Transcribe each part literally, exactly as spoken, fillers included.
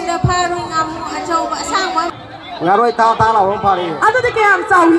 ꯐꯥꯔꯨꯏ ꯉꯥꯃꯨ ꯑꯆꯧꯕ ꯑꯁꯥꯡꯕ꯫ ꯉꯥꯔꯣꯏ ꯊꯥ ꯊꯥ ꯂꯥꯎꯕ ꯑꯃ ꯐꯥꯔꯛꯑꯦ꯫ ꯑꯗꯨꯗꯤ ꯀꯌꯥꯝ ꯆꯥꯎꯏ?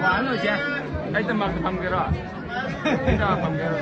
ꯋꯥꯍꯜꯂꯣꯏꯁꯦ꯫ ꯑꯩ ꯇꯃꯥꯛꯇ ꯐꯝꯒꯦꯔꯣ? ꯑꯩ ꯇꯃꯥꯛ ꯐꯝꯒꯦꯔꯣ?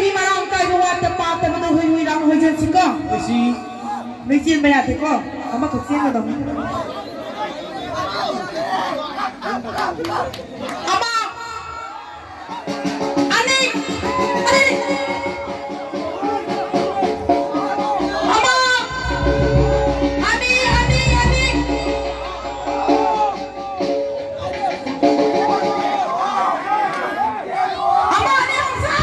ꯃꯤ ꯃꯔꯥꯡ ꯀꯥꯏꯕ ꯋꯥꯠꯇ ꯄꯥꯠꯇꯕꯗ ꯍꯨꯏ ꯍꯨꯏ ꯂꯥꯡ ꯍꯣꯏꯖꯟꯁꯤꯀꯣ꯫ ꯑꯩꯁꯤ ꯅꯣꯏ ꯆꯦꯟꯕ ꯌꯥꯗꯦꯀꯣ꯫ ꯑꯃꯈꯛ ꯆꯦꯟꯒꯗꯧꯅꯤ꯫ ꯑꯃ, ꯑꯅꯤ, ꯑꯅꯤ꯫ ꯑꯃ, ꯑꯅꯤ, ꯑꯅꯤ, ꯑꯅꯤ꯫ ꯑꯃ, ꯑꯅꯤ, ꯑꯍꯨꯝ, ꯁꯥ!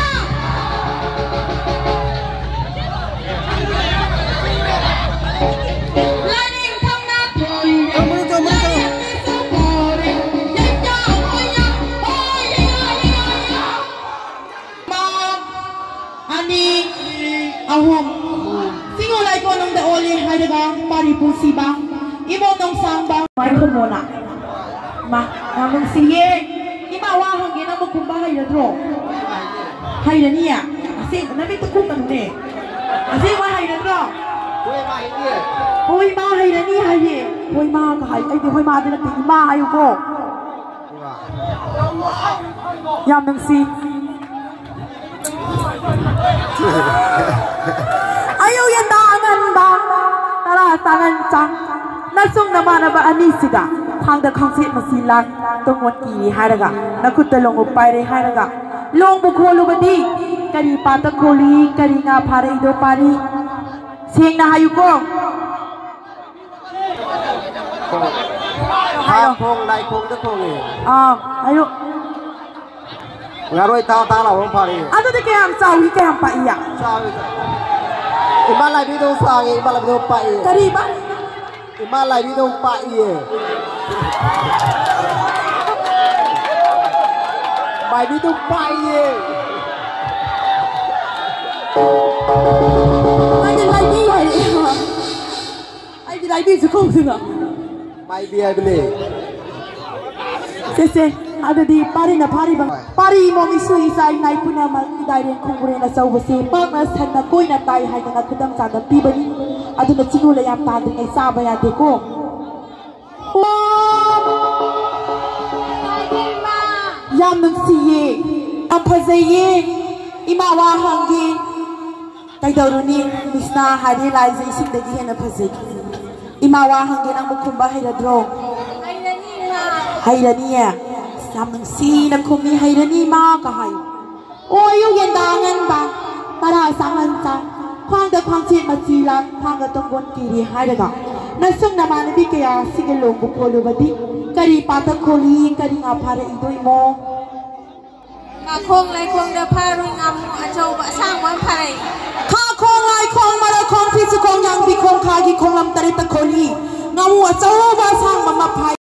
ꯂꯥꯏꯅꯤꯡꯊꯧꯅ ꯊꯣꯏꯔꯦ꯫ ꯆꯠꯂꯣ, ꯆꯠꯂꯣ, ꯆꯠꯂꯣ꯫ ꯂꯥꯏꯔꯦꯝꯕꯤꯁꯨ ꯄꯣꯔꯦ꯫ ꯌꯩꯌꯥ, ꯍꯣꯌꯥ, ꯍꯣꯌꯥ, ꯌꯩꯌꯥ, ꯌꯩꯌꯥ, ꯌꯩꯌꯥ꯫ ꯑꯃ, ꯑꯅꯤ, ꯑꯍꯨꯝ꯫ ꯆꯤꯡꯉꯨ ꯂꯥꯏꯀꯣꯟꯅꯨꯡꯗ ꯑꯣꯜꯂꯤ ꯍꯥꯏꯔꯒ ꯄꯥꯔꯤ ꯄꯨꯟꯁꯤꯕ ꯏꯃꯣ ꯅꯣꯡꯁꯥꯡꯕ ꯋꯥꯏꯈꯣꯝꯃꯣꯅ꯫ ꯃꯥ, ꯌꯥꯝ ꯅꯨꯡꯁꯤꯌꯦ꯫ ꯏꯃꯥ ꯋꯥ ꯍꯪꯒꯦ, ꯅꯪꯕꯨ ꯈꯨꯝꯕ ꯍꯩꯔꯗ꯭ꯔꯣ? ꯍꯩꯔꯅꯤꯌꯦ? ꯑꯁꯦꯡ-, ꯅꯃꯤꯠꯇ ꯈꯨꯝꯒꯅꯨꯅꯦ꯫ ꯑꯁꯦꯡꯕ ꯍꯩꯔꯗ꯭ꯔꯣ? ꯍꯣꯏ, ꯃꯥ ꯍꯩꯔꯅꯤ ꯍꯥꯏꯌꯦ꯫ ꯍꯣꯏ, ꯃꯥ ꯍꯩꯔꯅꯤ ꯍꯥꯏꯌꯦ꯫ ꯍꯣꯏ, ꯃꯥꯒ ꯍꯥꯏ-, ꯑꯩꯗꯤ ꯍꯣꯏ, ꯃꯥꯗꯤ ꯅꯠꯇꯦ, ꯏꯃꯥ ꯍꯥꯏꯌꯨꯀꯣ꯫ ꯌꯥꯝ ꯅꯨꯡꯁꯤ꯫ ꯑꯌꯨꯛ ꯌꯦꯟꯗꯥ ꯑꯉꯟꯕ, ꯇꯔꯥ ꯇꯥꯉꯟ ꯆꯥꯡ, ꯅꯁꯨꯡ ꯅꯃꯥꯟꯅꯕ ꯑꯅꯤꯁꯤꯒ ꯈꯥꯡꯗ ꯈꯥꯡꯆꯦꯠ ꯃꯁꯤ ꯂꯥꯡ, ꯇꯨꯡ ꯑꯣꯟꯈꯤ ꯍꯥꯏꯔꯒ, ꯅꯈꯨꯠꯇ ꯂꯣꯡꯎꯞ ꯄꯥꯏꯔꯦ ꯍꯥꯏꯔꯒ, ꯂꯣꯡꯕꯨ ꯈꯣꯜꯂꯨꯕꯗꯤ ꯀꯔꯤ ꯄꯥꯠꯇ ꯈꯣꯜꯂꯤ, ꯀꯔꯤ ꯉꯥ ꯐꯥꯔꯛꯏꯗꯣ ꯄꯥꯔꯤ? ꯁꯦꯡꯅ ꯍꯥꯏꯌꯨꯀꯣ꯫ ꯍꯥꯏꯌꯣ꯫ ꯈꯣꯡ ꯂꯥꯏꯈꯣꯡꯗ ꯈꯣꯡꯉꯦ꯫ ꯑꯥ, ꯍꯥꯏꯌꯣ꯫ ꯉꯥꯔꯣꯏ ꯊꯥ ꯊꯥ ꯂꯥꯎꯕ ꯑꯃ ꯐꯥꯔꯛꯑꯦ꯫ ꯑꯗꯨꯗꯤ ꯀꯌꯥꯝ ꯆꯥꯎꯏ, ꯀꯌꯥꯝ ꯄꯥꯛꯏ? ꯆꯥꯎꯏ, ꯆꯥꯎꯏ꯫ ꯏꯃꯥ ꯂꯥꯏꯕꯤꯗꯧ ꯁꯥꯡꯉꯦ, ꯏꯃꯥ ꯂꯥꯏꯕꯤꯗꯧ ꯄꯥꯛꯏ꯫ ꯀꯔꯤꯕ? ꯏꯃꯥ ꯂꯥꯏꯕꯤꯗꯧ ꯄꯥꯛꯏꯌꯦ꯫ ꯃꯥꯏꯕꯤꯗꯧ ꯄꯥꯛꯏꯌꯦ꯫ ꯅꯪꯗꯤ ꯂꯥꯏꯕꯤ ꯍꯥꯏꯔꯛꯑꯦ꯫ ꯑꯩꯗꯤ ꯂꯥꯏꯕꯤꯁꯨ ꯀꯧꯗꯅ꯫ ꯃꯥꯏꯕꯤ ꯍꯥꯏꯕꯅꯦ꯫ ꯁꯦ, ꯁꯦ, ꯑꯗꯨꯗꯤ ꯄꯥꯔꯤꯅ ꯐꯥꯔꯤꯕ ꯄꯥꯔꯤ ꯏꯃꯣꯝ ꯏꯁꯨ ꯏꯆꯥ ꯏꯅꯥꯏ ꯄꯨꯝꯅꯃꯛ ꯏꯗꯥꯏꯔꯦꯟ ꯈꯣꯡꯕꯨꯔꯦꯟ ꯑꯆꯧꯕꯁꯦ ꯄꯥꯛꯅ ꯁꯟꯅ ꯀꯣꯏꯅ ꯇꯥꯏ ꯍꯥꯏꯗꯅ ꯈꯨꯗꯝ ꯆꯥꯡꯗꯝ ꯄꯤꯕꯅꯤ꯫ ꯑꯗꯨꯅ ꯆꯤꯡꯉꯨ ꯂꯩꯌꯥꯝ ꯇꯥꯗ꯭ꯔꯤꯉꯩ ꯆꯥꯕ ꯌꯥꯗꯦꯀꯣ꯫ ꯌꯥꯝ ꯅꯨꯡꯁꯤꯌꯦ, ꯌꯥꯝ ꯐꯖꯩꯌꯦ꯫ ꯏꯃꯥ ꯋꯥ ꯍꯪꯒꯦ꯫ ꯀꯩꯗꯧꯔꯨꯅꯤ? ꯃꯤꯁꯅ ꯍꯥꯏꯔꯦ, ꯂꯥꯏꯁꯦ ꯏꯁꯤꯡꯗꯒꯤ ꯍꯦꯟꯅ ꯐꯖꯩ꯫ ꯏꯃꯥ ꯋꯥ ꯍꯪꯒꯦ, ꯅꯪꯕꯨ ꯈꯨꯝꯕ ꯍꯩꯔꯗ꯭ꯔꯣ? ꯍꯩꯔꯅꯤ, ꯏꯃꯥ꯫ ꯍꯩꯔꯅꯤꯌꯦ? ꯌꯥꯝ ꯅꯨꯡꯁꯤꯅ ꯈꯨꯝꯃꯤ, "ꯍꯩꯔꯅꯤ, ꯏꯃꯥ" ꯀ ꯍꯥꯏ꯫ ꯑꯣꯏꯌꯨ ꯌꯦꯟꯗꯥ ꯑꯉꯟꯕ, ꯃꯔꯥ ꯁꯥꯡꯍꯟ ꯆꯥꯡ, ꯈ꯭ꯋꯥꯡꯗ ꯈ꯭ꯋꯥꯡꯆꯦꯠ ꯃꯆꯤ ꯂꯥꯡ, ꯊꯥꯡꯒ ꯇꯣꯡꯒꯣꯟ ꯀꯤꯔꯤ ꯍꯥꯏꯔꯒ, ꯅꯁꯨꯡ ꯅꯃꯥꯟꯅꯕꯤ ꯀꯌꯥ ꯑꯁꯤꯒ ꯂꯣꯡꯕ ꯈꯣꯠꯂꯨꯕꯗꯤ ꯀꯔꯤ ꯄꯥꯊꯛ ꯈꯣꯜꯂꯤ, ꯀꯔꯤ ꯉꯥ ꯐꯥꯔꯛꯏꯗꯣꯏꯃꯣ? ꯉꯥꯈꯣꯡ ꯂꯥꯏꯈꯣꯡꯗ ꯐꯥꯔꯨꯏ ꯉꯥꯃꯨ ꯑꯆꯧꯕ ꯑꯁꯥꯡꯕ ꯑꯃ ꯐꯥꯔꯛꯏ꯫ ꯈꯥꯈꯣꯡ, ꯂꯥꯏꯈꯣꯡ, ꯃꯔꯛꯈꯣꯡ, ꯐꯤꯁꯨꯈꯣꯡ, ꯌꯥꯡꯕꯤꯈꯣꯡ, ꯈꯥꯒꯤ ꯈꯣꯡꯂꯝ ꯇꯔꯦꯠꯇ ꯈꯣꯜꯂꯤ꯫ ꯉꯥꯃꯨ ꯑꯆꯧꯕ ꯑꯁꯥꯡꯕ ꯑꯃ ꯐꯥꯏ꯫